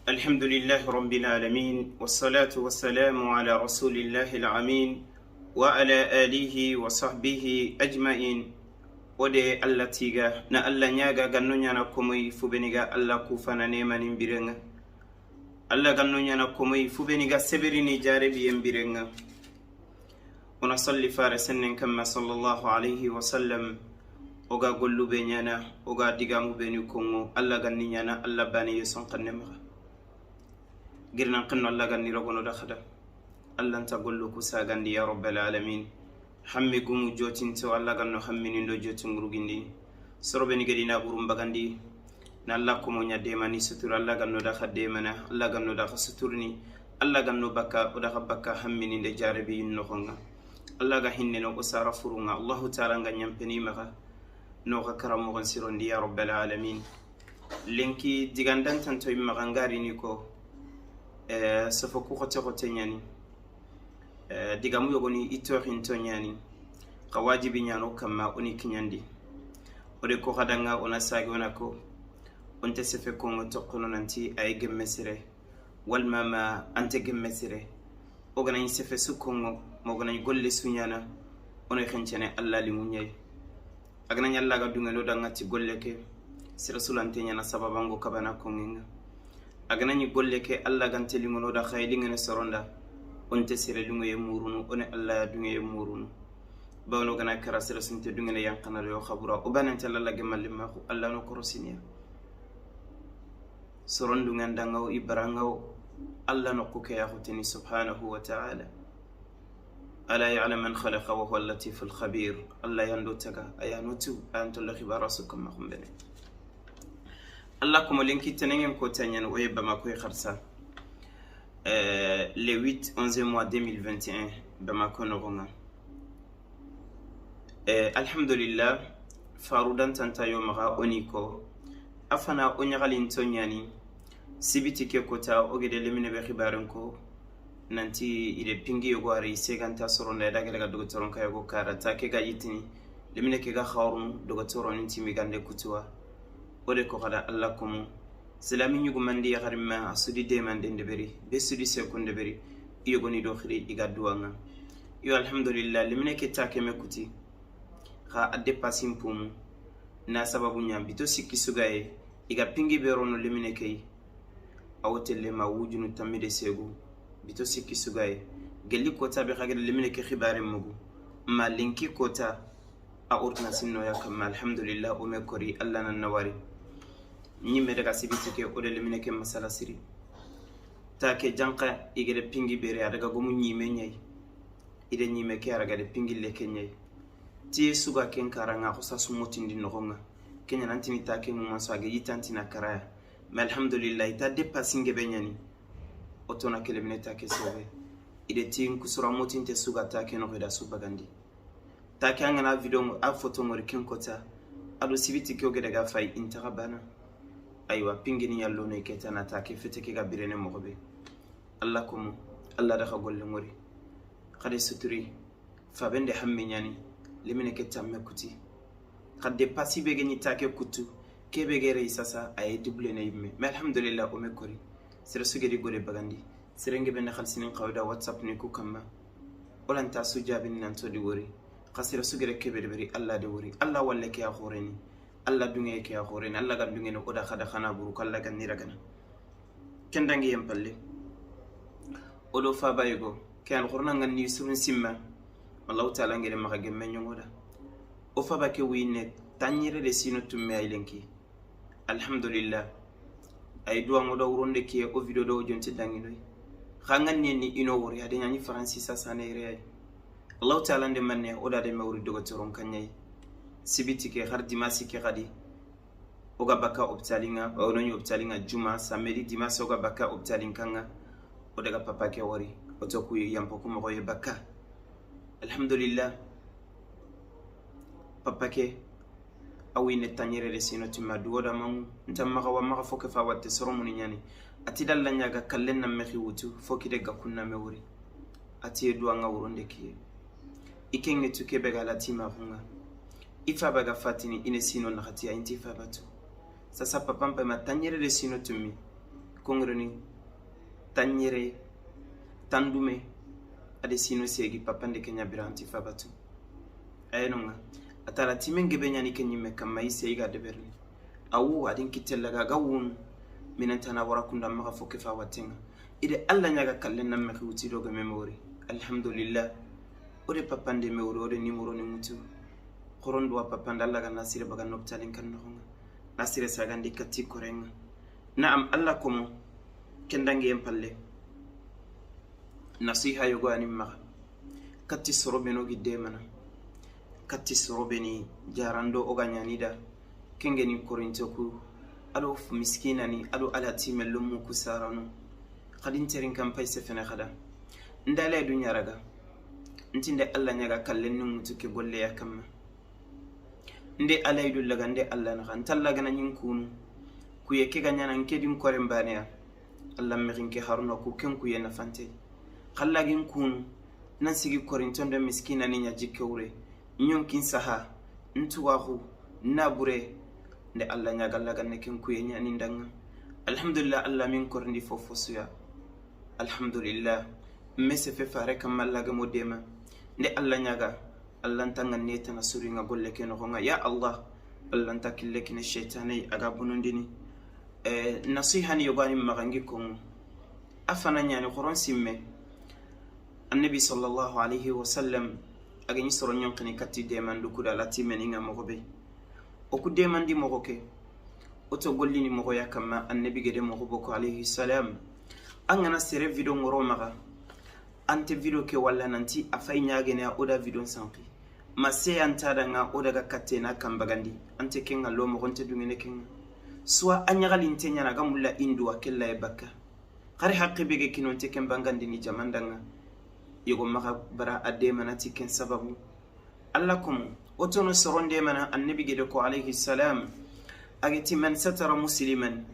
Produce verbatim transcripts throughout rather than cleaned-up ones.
الحمد لله رب العالمين، والصلاة والسلام على رسول الله الأمين، وعلى آله وصحبه أجمعين. O de Alla tiga, na Alla ɲaaga ganno ɲaana komoyi fubeni ga Alla kufana nemanin birenŋa. Alla ganno ɲaana komoyi fubeni ga seberini jarebiyen birenŋa. O na salli fare sennen kamma, sallallahu alayhi wa sallam. O ga gollu be ɲaana, o ga digamu beni konŋo, Alla ganni ɲaana, Alla bani ye son xanne maxa. Girnan xenno Alla ganni rogono da xada. Alla nta gollu ku sagandi ya rabbal alamin. Hammi gumu jotinto Alla ganno hammini ndo jotin gurugindi. Soro beni gedi na burum bagandi. Na Alla komo ɲa demani sutura, Alla ganno da xa demana, Alla ganno da xa suturni. Alla ganno bakka, o da xa bakka hammini nde jarebi noxonŋa. Alla ga hinne no o sara furunŋa, Allahu taala nga ɲampeni maxa. No xa karamoxon sirondi ya rabbal alamin. Lenki digandantanto i maxa ngarini ko, eh, sofo ku xote xote ɲani. Eh, digamu yogoni i toxinto ɲani. Xa wajibi ɲano kamma o ni kiɲandi. O de ko xadanga o na sagi o na ko. O nte sefe konŋo toxono nanti a ye gemme sire. Walma ma a nte gemme sire. O gana ɲi sefe su konŋo, ma o gana ɲi golle su ɲaana, o na xencene Alla liŋu ɲayi. A gana ɲi Alla ga duŋe no danga ti golle ke, sere sulante ɲaana sababango kabana konŋenŋa. A gana ɲi golle ke Alla gante liŋono da xayi liŋene soronda, o nte sere duŋeye murunu, o ne Alla ya duŋeye murunu. Bawno gana kara sere sunte duŋene yanxana do yo xabura, o banante Alla gemmalle maxu, Alla no korosiniya. Soron duŋen danŋawo, i baranŋawo, Alla no ku ke yaxuteni subhanahu wa taala. Ala ya'lamu man khalaqa wa huwa al-latiful khabir. Alla yando taga, a ya no tu, a yanto la xibara su kamma xumbene. Alla komo lenki tenenŋen ko tanɲan o ye Bamako ye xarsa. Euh, le huit onze mois deux mille vingt et un, Bamako noxonŋa. Eh, alhamdulillah, faru dantanta yo maxa o ni ko. A fana o ɲaxalinto ɲani, sibiti ke kota o gede lemine be xibaren ko, nanti i de pingi yogo are i seganta soronda i da gede ga dogotoron ka yogo kara ta ke ga yitini, lemine ke ga xawrunu dogotoron ni timi gande kutuwa. O de ko xada Alla komo. Silami ɲugumandi yaxarinma a sudi demanden deberi, be sudi sekun deberi, i yogoni do xiri i ga duwanŋa. Yo, alhamdulillah, lemine ke ta ke me kuti. Xa a depasi mpumu. Na sababu ɲa, bito sikki sugaye, i ga pingi be rono lemine key. A wo telle ma wujunu tammide segu. Bito sikki sugaye. Gelli kota be xa gede lemine ke xibare mugu. Ma lenki kota. A ordonnance no ya kamma, alhamdulillah, o me kori, Alla nan na wari. Ɲimme daga sibiti ke, o de lemine ke masala siri. Ta ke janka, i gede pingi bere, a daga gomu ɲime ɲayi. I de ɲime ke, a daga de pingi leke ɲayi. Tiye suga ken karanga, ko sa sumotindi noxonŋa. Kenya nantini ta ke mu manso, a ge yitantina karaya. Mais alhamdulillah, i ta depasi ngebe ɲani. O tona ke lemine ta ke sobe. I de tin kusura motinte suga ta ke noxo da su bagandi. Ta ke an gana video ŋo-, a photo ŋori ken kota. A do sibiti ke o gede ga fay intaxa bana. Aywa, pingini yallo ne keta na ta ke fete ke ga birene moxo be. Alla komo, Alla da xa golle ŋori. Xade suturi, fabende hamme ɲani, lemine ke tamme kuti. Xa depasi be ge ɲi ta ke kutu, ke be ge rey sasa, a ye double ne yimme. Mais alhamdulillah, o me kori. Sere su gedi gode bagandi. Sere nge bende xalisinin xawo da WhatsApp ni ku kamma. O lanta su jabini nan to di wori. Xa sere su gede kebe de beri Alla de wori. Alla walle ke ya xoreni. Alla dunge ke ya xoreni. Alla ga dunge no o da xada xana buru kalla ga ni ragana. Kendangi yem palle. O do faba yugo. Ke alxurna ngan ni surun simma. Allahu taala ngere maxa gemme ɲoŋoda. O faba ke wine tanɲere de sino tumme ay lenki. Alhamdulillah. Ay duwa ŋo da wuronde kiye o video do jonti danginoy. Xa ngan ni ni ino wori ade ɲani faransi sasa ne reyay. Allahu taala nde manne o da de me wori dogotoron kaɲay. Sibiti ke har dimasi ke xadi. O ga bakka hôpitalinŋa, o no ɲi hôpitalinŋa juma, samedi, dimanche o ga bakka hôpitalin kanŋa. O daga papa ke wori, o to ku yampo ku moxo ye bakka. Alhamdulillah. Papa ke, a wine tanɲere de sino timma duwo da mangu, nta maxa wa maxa fo ke fa watte soro muni ɲani. A ti dalla ɲaga kallen na mexi wutu, fo ki de ga kunna me wuri. A ti ye duwa ŋa wuronde kiye. I ke ŋe tu ke be ga la ti maxunŋa. I faba ga fatini, i ne sino naxati, a inti faba tu. Sasa papa mpe ma tanɲere de sino tummi. Kongoroni, tanɲere, tandume, a de sino segi papande ke ɲa bira anti fabatu. Ayenonga, a tala timen gebe ɲani ke ɲimme kamma i sey ga deberni. Awu, a din kitte laga ga wunu, minantana wara kunda maxa fo ke fa wattenga. I de Alla ɲaga kallen nan mexi wuti do game mori. Alhamdulillah. O de papande me wori, o de nimoro ni mutu. Xoron duwa papande Alla ga nasire baga noptalin kan noxonga. Nasire sagandi katti korenga. Naam, Alla komo, kendangiyen palle. Nasiha yogo ani maxa. Katti soro beno gi demana. Katti soro beni jarando o ga ɲani da. Kengeni korinto ku. Ado f-, miskinani, ado ala time lomu ku sarano. Xadin terin kan pay sefene xada. Ndale dunya raga. Ntinde Alla ɲaga kallen ni mutu ke golle ya kamma. Nde Alla yi du laga nde Alla naxa, nta Alla gana ɲin kunu. Kuye ke ga ɲana nke din koren baneya. Alla mexin ke haruna ku ken kuye nafante. Xalla gin kunu, nan sigi korinton do miskina ni ɲa jikke wure. Ɲonkin saha, ntuwaxu, nabure. Nde Alla ɲaga laga ne ken kuye ɲani ndanga. Alhamdulillah, Alla min korindi fofo suya. Alhamdulillah. Mese fe fare kamma Alla gamo dema. Nde Alla ɲaga, Alla nta nga netana suri nga golle ke noxonga. Ya Allah, Alla nta kille kine shaytane a ga bonondini. Eh, nasiha ni yogani maxa ngi kongo. A fana ɲani xoron simme. Annabi sallallahu alayhi wa sallam, a ga ɲi soro ɲonxini katti demandu kuda lati meni nga moxo be. O ku demandi moxo ke. O to gollini moxo ya kamma annabi gede moxo boko alayhi salam. An gana sere video ŋoro maxa. Ante video ke walla nanti a fay ɲagene a o da video sanki. Ma se anta da nga o daga katte na kambagandi. Ante kenga lo moxo nte dungene kenga. Suwa a ɲaxalinte ɲana ga mulla induwa kella e bakka. Xari haqqe be ge kinonte ken bangandini jamandanga. Yogo maxa bara a demanati ken sababu. Alla komo, o tono soronde mana annabi gede ko alayhi salam. A ga ti man satara musliman.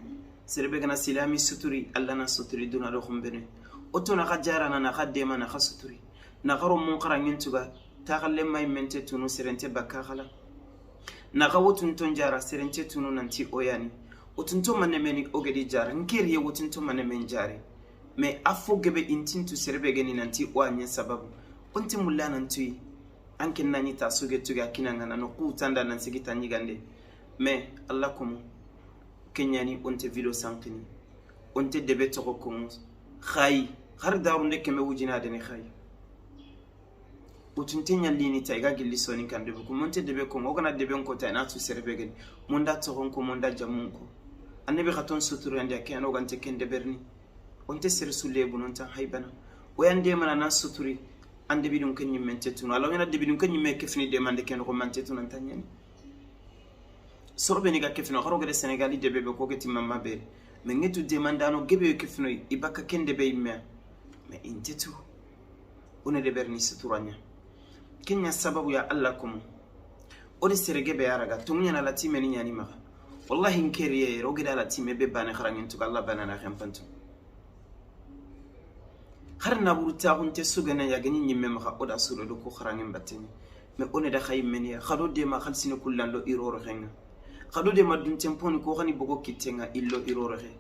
Sere be gana silami suturi, Alla na suturi duna do xumbene. O tono xa jarana na xa demana xa suturi. Na xaro mun xara ngintuga, taxalle may mente tunu serente bakka xala. Na xa wotunton jara serente tunu nanti oyani. Wotunto mane meni o gedi jara, nkeriye wotunto mane men jari. Mais a fo gebe intintu sere be geni nanti o a ɲa sababu. Onti mulla nantuyi. An ken na ɲi ta suge tuge a kinanga na no ku tanda nan sigi ta ɲigande. Mais Alla komo, kenyani onte video sankini. Onte debe toxo komo. Xayi, har darunde keme wujina deni xayi. Utunte ɲallini ta i ga gilli soni kan debe ko monte debe ko o gana debe ko ta ina tu sere be gani. Monda toxon ko, monda jamun ko. Annabi xa ton suturandi a ke no gante ken deberni. Onte sere sulle bunonta haybana. O yande mana nan suturi. An debidun ken ɲimme nte tunu. Alla wena debidun ken ɲimme kefini demande ken ko mante tunu anta ɲani. Soro be ni ga kefino, xaro gede Senegali debe be ko geti mamma be. Me ngetu demandano gebe kefino i bakka ken debe imme. Me intetu. One deberni suturanya. Kenya sababu ya Alla komo. O de sere gebe araga tungu ɲana la time ni ɲani maxa. Wallahi nkeriye ro gede la time be bane xarangin tuga Alla bana na xempantu. Xar na buru taxunte sugana ya gani ɲimme maxa o da suro do ko xarangin bateni. Me one da xayi meniya xado dema xalsini kullan lo iroro xenga. Xado dema dunten poni ko xani bogo kittenga illo iroro xe.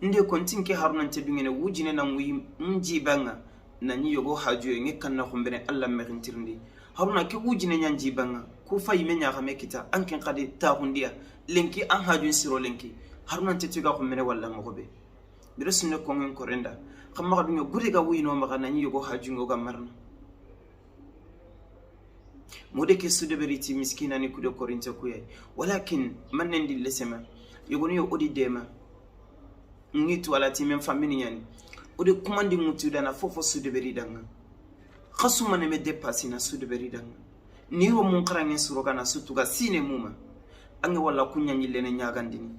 Nde kontin ke haruna nte dungene wujine na nguyi nji banga. Na ɲi yogo hajuye nge kanna xumbene Alla mexintirindi. Haruna ke wujine ɲa nji banga. Ku fayi me ɲaxa me kita an ken xadi taxundiya. Lenki an hajun siro lenki. Haruna nte tuga xumbene walla moxo be. Bire sunne kongen korenda. Xa maxa dunge gude ga wuyino maxa na ɲi yogo hajungo ga marna. Mode ke sude beriti miskina ni kude korinte kuye. Walakin mannen di lesema. Yogoni yo odi dema. Ngi tu ala timen famini ɲani. Ode kumandi mutu dana fofo sude beri danga. Xasu mane me depasi na sude beri danga. Ni ro mun xarange suroga na sutuga sine muma. Ange wala kunya ɲillene ɲagandini.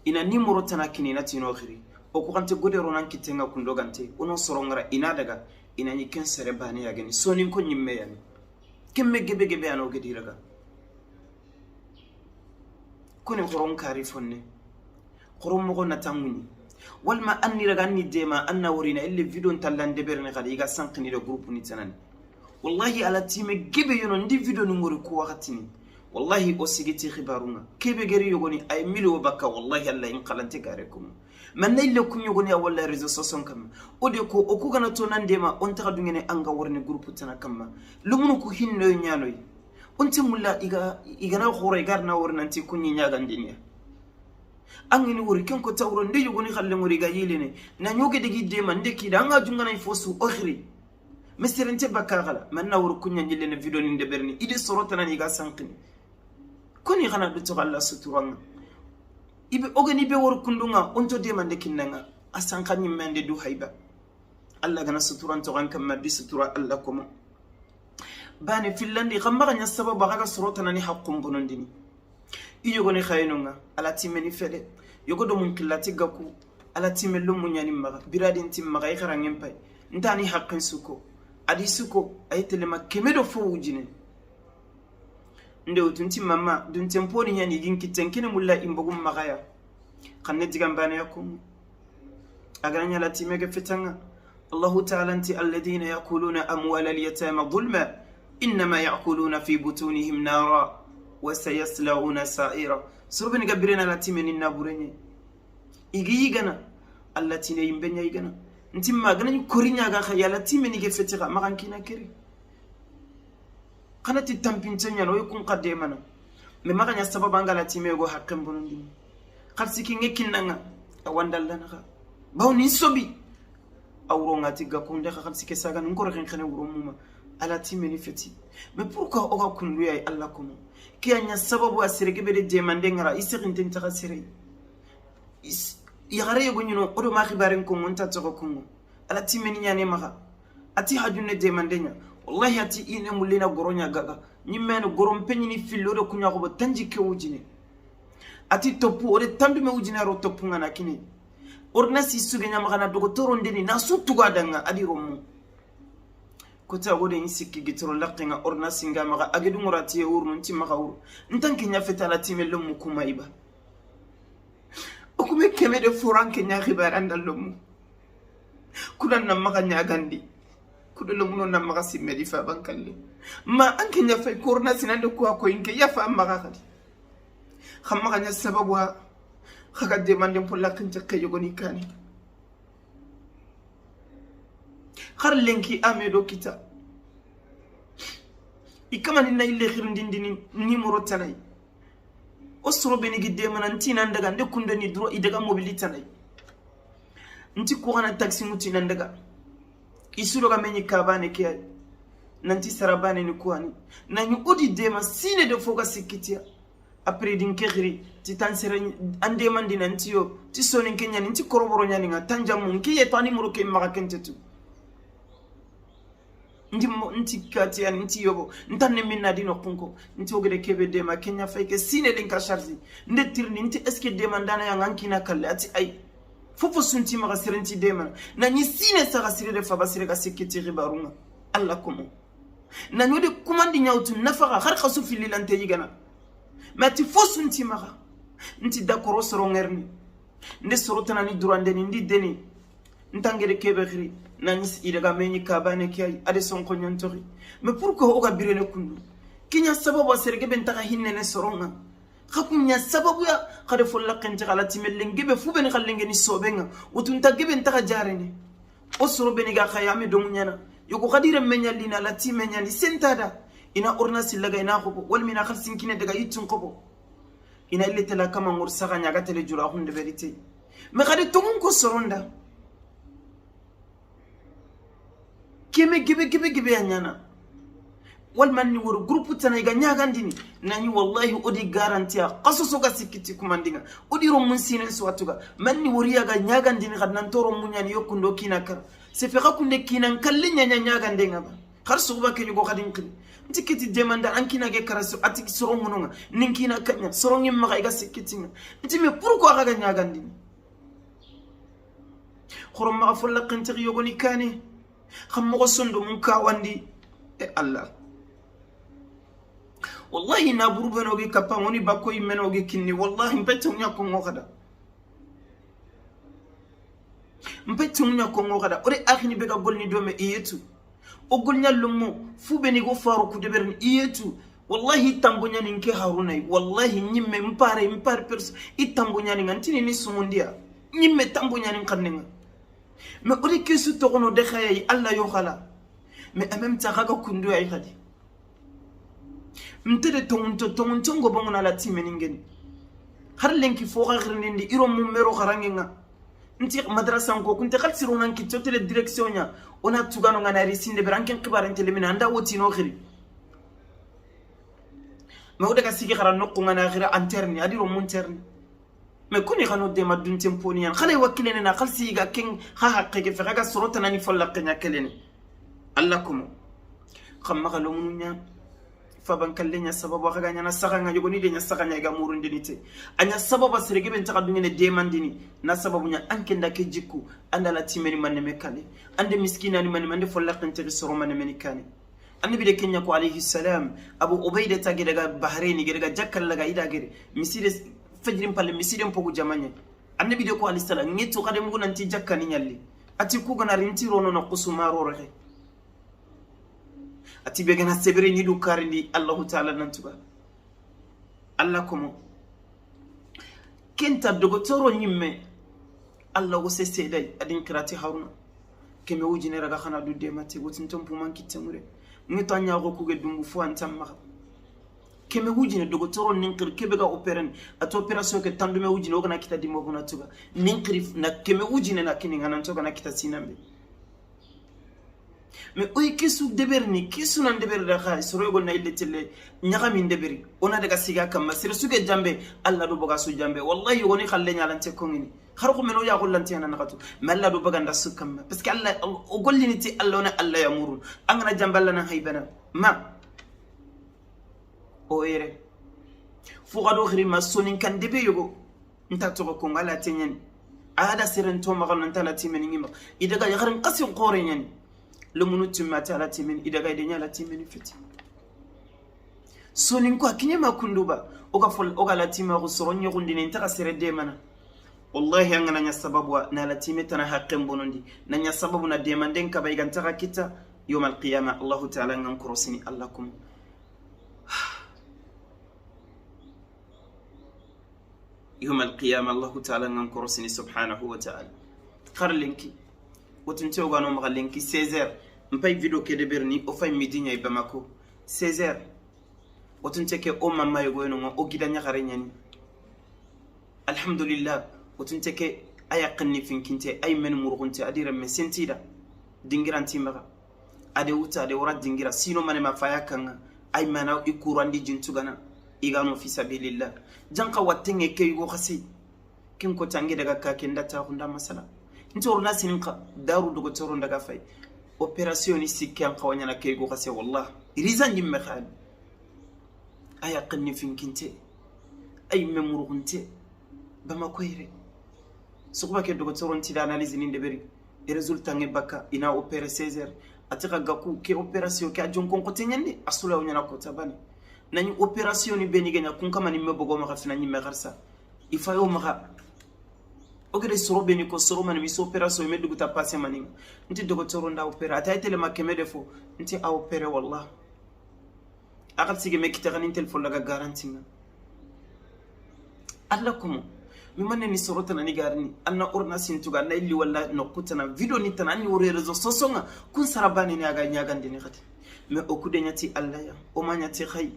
Ina ni moro tana kini na tino xiri. O ku xante gode ronan kitenga kundo gante. Ono sorongara ina daga. Ina ni ken sere bane yageni. Sonin ko ɲimme yani. Kemme gebe gebe ano gedi raga. Kone xoron kari fonne. Xoron moxo na tanguɲi. Walma anni raga anni dema anna worina ille video ntallan deberene xadi iga sankini do groupe ni tanani. Wallahi ala time gebe yono ndi video ni ngori ku waxatini. Wallahi o sigiti xibarunga. Kebe geri yogoni ay mili o bakka wallahi Alla in xalante gare kumu. Manna ille ku ɲogoni ya walla réseau soson kamma. O de ko, o ku gana to nan dema, o ntaxa dungene an ga worini groupe tana kamma. Lumunu ku hinno ɲanoy. O nti mulla i ga, i gana xoro, i gar na wori nanti ku ɲi ɲagandiniya. An gini wori ken ko tawro nde yogoni xalle ŋori ga yilene. Na ɲoge degi dema nde kida an ga jungana i fosu o xiri. Mesere nte baka xala. Manna wori ku ɲa ɲillene video ni nde berni. Ide soro tanani ga sanqini. Koni xana du toxo Alla suturanga. Ibe ogani be wori kundunga, onto demande kinnanga. A sanqa ɲimmende du hayba. Alla gana suturan toxan kamma di sutura Alla komo. Bane fillandi, xa maxa ɲa sababu xa ga soro tanani haqqun bonondini. I yogoni xayinonga, Alla timeni fede. Yogo do mun killati gaku, Alla timen lo muɲani maxa, biradin tim maxa, i xarangen pay. Ntani haqqin suko. Adi suko, ay telema keme do fo wujine. Nde wutu nti mama, dun tempo ni ɲani gin kitten kini mulla imbogum maxaya. Xanne digan bane ya kumu. A gana ɲa Alla time ga fetanga. Allahu Ta'ala nti, "Alladhina ya'kuluna amwala al-yatama zulma, innama ya'kuluna fi butunihim nara, wa sayaslawna sa'ira." Soro beni ga birena Alla time ni na burenye. Igi yigana, Alla tine yimbe ɲa yigana. Nti ma gana ni kori ɲa ga xa ya Alla time ni ga feti xa, maxan kina keri. Xana ti tampinte ɲa no, i kun xa demana. Mais maxa ɲa sababa nga Alla time go haqqen bonondini. Xalsi ki nge kinnanga, a wandalla na xa. Bawo ni sobi. A wuro nga ti ga kunde xa xalsi ke saga nun koro xen xene wuro muma. Alla time ni feti. Mais pourquoi o ga kundu ya Alla komo? Ke ya ɲa sababu a sere gebe de demande ngara, i sexinten taxa sere. Is-, yaxare yogo ɲino, o do ma xibaren kongo, nta toxo kongo. Alla timeni ɲane maxa. A ti hajunne demande ɲa. Wallahi a ti ine mullina goro ɲa gaga. Ɲimmene goro mpe ɲini fillo do kuɲa xobo tanji ke wujine. A ti topu, o de tandume wujine ro topu ngana kine. Ordonnance suge ɲa maxa na dogotoro ndeni, na su tuga danga, a di romu. Kota gode in sikki gitoro laqqenga ordonnance nga maxa, a gedu ngora tiye wurnu, nti maxa wuru. Ntanke ɲa feta Alla time lomu kuma iba. O kume keme de foran ke ɲa xibara nda lomu. Kudan na maxa ɲagandi. Kudo lomu no na maxa simme di fa bankalle. Ma an ke ɲa fay korna sinande kuwa ko inke ya fa maxa xadi. Xa maxa ɲa sababu wa, xa ga demande mpo laqqinte ke yogoni kane. Xar lenki ame do kita. I kamani na ille xirindindini ni moro tanay. O soro beni gi demana nti nan daga nde kunde ni duro i daga mobili tanay. Nti ko xana taxi muti nan daga. I su do ga meɲi kabane ke ay. Nanti sara bane ni kuwani. Na ɲi o di dema sine de fo ga sikkitiya. Après din ke xiri, ti tan sere an demandina nti yo, ti soninke ɲani, nti koroboro ɲani nga, tan jammu, nki ye tani muro ke maxa kente tu. Ndi mo, nti kati ani, nti yobo, ntan ne minna di no kunko, nti ogede kebe dema, ke ɲa fay ke sine linka charge. Nde tirni, nti est-ce que demandana ya nga nkina kalle, a ti ay. Fofo sunti maxa sere nti demana. Na ɲi sine saxa sire de faba sire ga sikki ti xibarunga. Alla komo. Na ɲo de kumandi ɲawtu nafaxa, xar xasu filli lante yigana. Mais a ti fo sunti maxa. Nti dakoro soro ngerni. Nde soro tanani durandeni, ndi deni. Ntangede kebe xiri. Na ɲi s-, i daga meɲi kabane ke ay. A de sonko ɲontoxi. Mais pourquoi o ga birene kundu? Ke ɲa sababu a sere gebe ntaxa hinnene soronga. Xa ku ɲa sababu ya, xa de fo laqqenti xa la timellen gebe fu beni xa lengeni sobenga. Wutu nta gebe ntaxa jarene. O soro beni ga xaya me domu ɲana. Yogo xadi remme ɲallina la time ɲani sentada. Ina ordonnance laga ina xobo. Walmina xalsinkine daga yittun xobo. Ina ille tela kama ngor saxa ɲaga tele jura xunde berite. Me xadi tongun ko soronda. Keme gebe gebe gebe ya ɲana. Wal manni woro groupe tana i ga ɲagandini. Nani wallahi o di garanti ya. Xaso so ga sikkiti kumandinga. O di romun sinen so atuga. Manni wori ya ga ɲagandini xad nan to romun ɲani yokundo kina kara. Se fe xa kunde kina nkalle ɲaɲa ɲagandenga ba. Xar suxuba ke ɲugo xadin kini. Nti kiti demanda an kina ge kara so ati soro mununga. Nin kina kanya. Soro ngin maxa i ga sikkitinga. Nti me pourquoi xa ga ɲagandini? Xoron maxa folla kentexi yogoni kane. Xa moxo sondo mun kawandi. E Allah. Wallahi na buru beno gi kappa woni bakko yimmeno gi kinni. Wallahi mpe tawnya ko ngo xada. Mpe tawnya ko ngo xada. Ore akhini be ga golni dome iyetu. O golnya lumo fu beni go faru ku deberin iyetu. Wallahi tambo nyani nke Haruna. Wallahi nyimme mpare mpare perso. I tambo nyani ngantini ni sumundiya. Ɲimme tambo ɲanin xannen ŋa. Mais o de ke su toxono de xayayi Alla yo xala. Mais en même temps xa ga kundu ay xadi. Nte de tongunto tongunto ngo banguna la timeni ngeni. Har lenki fo xa xirindindi iro mu mero xarange ŋa. Nti madrasa nko kunte xal siro nan ki totele direction ɲa. Ona tugano ŋa na ri sinde beranken xibarante lemina anda wotino xiri. Mais o daga sigi xara noqu ŋa na xira interni adiro mu interni. Mais kuni xano dema dunten poni yan xale wakilene na xalsi ga ken xa haqqe ke fe xa ga soro tanani folla ke ɲa kelene. Alla komo. Xam maxa lomunu ɲa. Faban kalle ɲa sababu xa ga ɲa na saxa ŋa yogoni de ɲa saxa ɲa ga murun denite. A ɲa sababa serege ben taxa dungene demandini. Na sababu ɲa an kenda ke jikku. Anda la timeni manne me kale. Ande miskinani manne ande folla ke nte soro manne meni kane. Annabi de kenya ko alayhi salam, Abu Ubaida ta gede ga Bahrain gede ga jakkal laga ida gede. Miside fajirin palle miside mpogu jamanye. Annabi de ko alayhi salam, ngeto kade mugu nanti jakkani ɲalli. Ati ku gana rinti rono na kusuma rorege. Ati be gana sebere ni du karindi Allahu Ta'ala nan tuga. Alla komo. Kenta dogotoro ɲimme. Alla wo se seday adin kirati Haruna. Keme wujine raga xana du demati wotin ton puman kitte mure. Ngi to ɲaxo kuge dungu fo an tammaxa. Keme wujine dogotoro nin xir kebe ga opérer. Ati opération ke tandume wujine o gana kita dimo gona tuga. Nin xir na keme wujine na kini ngana to gana kita sinambe. Mais oy kisu deberini kisu nan deberi da xa soro yogol na ille telle. Ɲaxami ndeberi ona daga siga kamma sere suge jambe. Alla do boga su jambe wallahi yogoni xalle ɲalante kongini. Xar ko meno yaxo lante yana naxatu. Mais Alla do baganda su kamma parce que Alla o gollini ti Alla ona Alla ya murun. Angana jambe Alla na haybana ma o yere. Fo xa do xiri ma sonin kan debe yogo. Nta toxo ko nga la teɲani. A da seren to maxa nanta la timeni ngima. I daga yaxarin xasin xore ɲani. Lomunu timma ta la timeni i daga i de ɲa la timeni fiti. Sonin ko a kiɲe ma kunduba. O ga fol o ga la tima ko soro ɲogundine nta ga sere demana. Wallahi angana ɲa sababu na la time tana haqqen bonondi. Na ɲa sababu na demanden kaba i ga nta ga kita. Yawmal qiyama Allahu Ta'ala ngan korosini Alla kum. Yawmal qiyama Allahu Ta'ala ngan korosini subhanahu wa ta'ala. Xar lenki. Wotunte o gano maxa lenki seize heures. Mpay video ke deberini o fay midi ɲa i Bamako. Seize heures. Wotunte ke o mamma yogo yeno ŋa o gida ɲaxare ɲani. Alhamdulillah. Wotunte ke a yaxenni finkinte ay men muruxunte a di remme sentida. Dingiranti maxa. Ade wuta ade wara dingira sino mane ma faya kanga. Ay mana i kurandi jintugana. Igano fi sabilillah. Janka wattenge ke yugo xasi. Kin ko tangi daga ka ken da ta xunda masala. Nti orna sinin ka daru dogo toro daga fay. Opération ni sikke an xawanya na ke yugo xasi wallah. Rizan dimme xani. Aya xenni finkinte. Ay me muruxunte. Bamako yere. Suxuba ke dogo toro nti da analyse ni ndeberi. E résultat nge baka ina opéré seize heures. Ati xa gaku ke opération ke a jonkon xote ɲande a sula o ɲana kota bane. Nani opération ni beni ganya kun kamani me bogo maxa fina ɲimme xarsa. I fayo maxa. O gede soro beni ko soro mani mi so opération me duguta passé mani. Nti dogo toro nda opéré ata tele ma keme defo. Nti a opéré wallah. Axal sige me kita xanin téléphone laga garanti nga. Alla komo. Mi manne ni soro tana ni garini anna orna sintuga anna illi walla nokku tana video ni tana anni wore réseau soso nga. Kun sara bane ni aga ɲagandini xati. Mais o kude ɲati Alla ya o ma ɲati xay.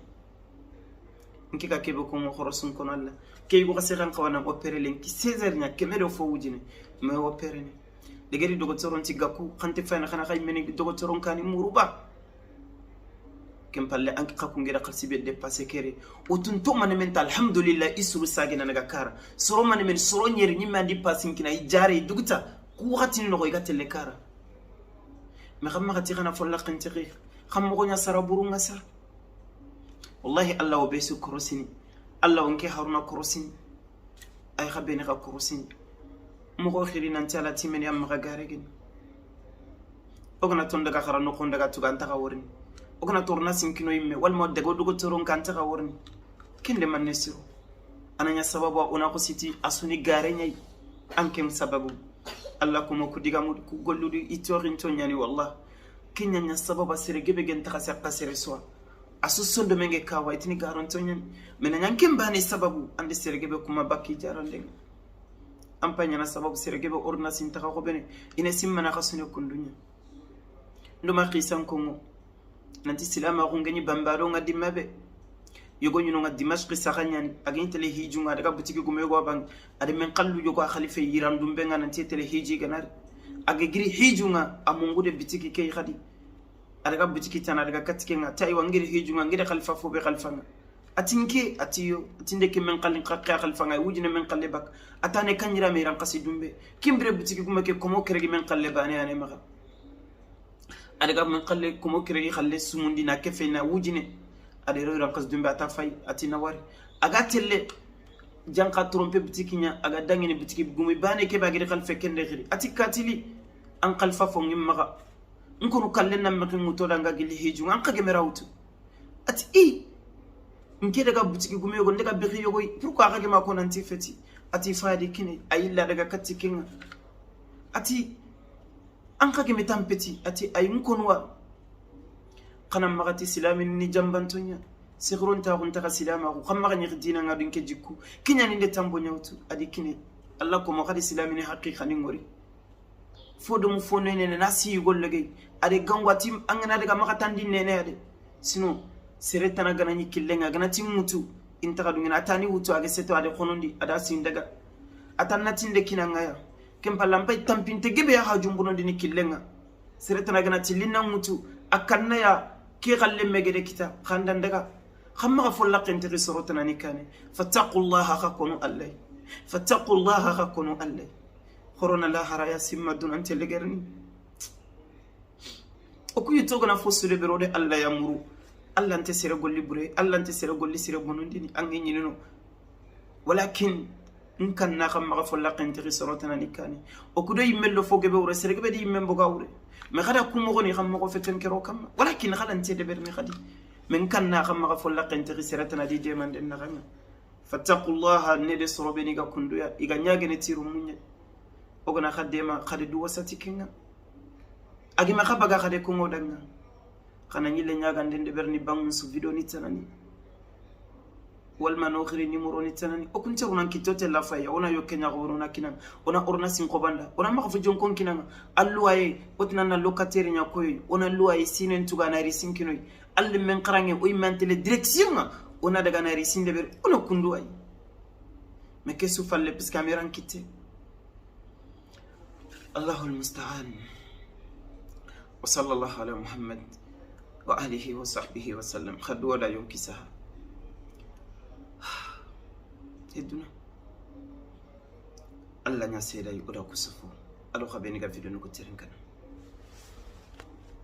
Nke ka kebe ko mo xorosun kono Alla. Ke yugo xase xan xawana opéré lenki seize heures ɲa keme do fo wujine. Mais opéré ni. Degeri dogotoron ti gaku xante fayna xana xay meni dogotoron kani muruba. Ken palle anki xaku ngeda xalsi be dépassé kere. O tun to mane men ta alhamdulillah i suru sage na naga kara. Soro mane men soro ɲeri ɲimme andi pasin kina i jare i duguta. Ku waxati ni noxo i ga telle kara. Mais xam maxati xana folla xentexi. Xam moxo ɲa sara buru nga sa. Wallahi Alla o be su korosini. Alla o nke Haruna korosini. Ay xa beni xa korosini. Moxo xiri nanti Alla timeni amma xa gare geni. O gana ton daga xara noxon daga tuga anta xa worini. O gana torna sinkino yimme walma daga dogotoron ka anta xa worini. Kende manne siro. Ana ɲa sababu o na ko siti a suni gare ɲayi. An ken sababu. Alla kuma ku digamu ku golludu i toxinto ɲani wallah. Ken ɲa ɲa sababa sere gebe gen taxa sakka sere soa. A su sondo menge kawa itini garanto ɲani. Mena ɲan ken bane sababu ande sere gebe kuma bakki jarande. An pa ɲaana sababu sere gebe ordonnance ntaxa xo bene. I na simmana xa sune kunduɲa. Nduma xisan kongo. Nanti silamaxu ŋa ɲi bambaro ŋa dimma be. Yogo ɲino ŋa Dimashqi saxa ɲaani. A ga ɲi tele hiju ŋa, a daga butiki gume yogo a banŋe. A da men xallu yogo a xalife yirandumbe ŋa nanti tele hiji ga na ri. A ga giri hiju ŋa, a mungu de butiki ke xadi. A daga butiki tana, a daga katti ke ŋa. Ti aywa, n giri hiju ŋa, n giri xalifa fo be xalifa ŋa. A ti nke, a ti yo, a ti nde ke men xalli n xa ke xalifa ŋa, wujine men xalle baka. A tane kanjira me ran xasi dumbe. Kimbire butiki gume ke komo keregi men xalle bane ane maxa. A daga men xalle komo keregi xalle sumundi na kefe na wujine. A de ro ran xasi dumbe a ta fay, a ti na wari. A ga telle, janka trompe butiki ɲa, a ga dangini butiki gumi bane ke ba giri xalife kende xiri. A ti katili, an xalifa fo ŋi maxa. N kono kalle na mexi ŋuto danga gili hiju, an xa geme ra wutu. A ti i, nke daga butiki gume yogo, n daga bexi yogo, pourquoi xa gema ko nanti feti? A ti fadi kine, a yilla daga katti ke ŋa. A ti, an xa geme tampeti, a ti ay n kono wa. Xana maxa ti silamini ni jambantoɲa. Sixiron taxu ntaxa silamaxu, xa maxa ɲexi dina ŋa dunke jikku. Kiɲani nde tambo ɲawtu, a di kine. Allah komo xadi silamini haqi xani ŋori. Fo domu fo nenene na si yugo legey. A de gango a ti an ga na daga maxa tandi nene a de. Sino, sere tana gana ɲi kille ŋa, gana ti ŋutu, intaxa dungina, a tani wutu, a ge seto, a de xonondi, a da sin daga. A tan na tinde kina ŋa ya. Ken palla n pay tampinte gebe ya xa jumbunondi ni kille ŋa. Sere tana gana ti linna ŋutu, a kanna ya, ke xalle megede kita, xandan daga. Xa maxa fo laqqen tixi soro tana ni kane. Fattaqullaha xa kono Allah. Fattaqullaha xa kono Allah. Xorona lahara ya simma dunante legerni. O ku yitto gana fo sure bero de Allah ya muru. Allah nte sere golli bure, Allah nte sere golli sire bonondini, an ge ɲinino. Walakin, n kanna xa maxa fo laqqen tixi soro tana ni kane. O ku do yimme lo fo gebe wure, sere gebe di yimme boga wure. Me xada ku moxoni xa moxo feten kero kamma. Walakin xala nte de berni xadi. Me n kanna xa maxa fo laqqen tixi sere tana di demanden naxanga. Fattaqullaha, ne de soro be ni ga kunduya, i ga ɲagene tiru muɲe. O gana xa dema, xa de du wasati ke ŋa. A gima xa baga xa de kongo danga. Xana ɲille ɲaganden de berni bangun su video ni tanani. Walma no xiri nimoro ni tanani. O kunte runan kito te la faya, ona yo kenya xoro na kinan. Ona orna sin xobanda. Ona maxa fo jonkon kinan. Alluwaye, o tinana locataire ɲa koy. Ona luwaye sinen tuga na ri sin kinoy. Alle men xaranŋe, o yimantele direction ŋa, o na daga na ri sinde ber, o na kundu ay. Mais ke su falle, puisque a me ran kitte. Allahul musta'an. Wa sallallahu ala Muhammad wa alihi wa sahbihi wa sallam. Xa duwa da yonki saha. Eduna. Allah ɲa seeday o da ku sofo. Ado xa be ni ga video ni ko teren kana.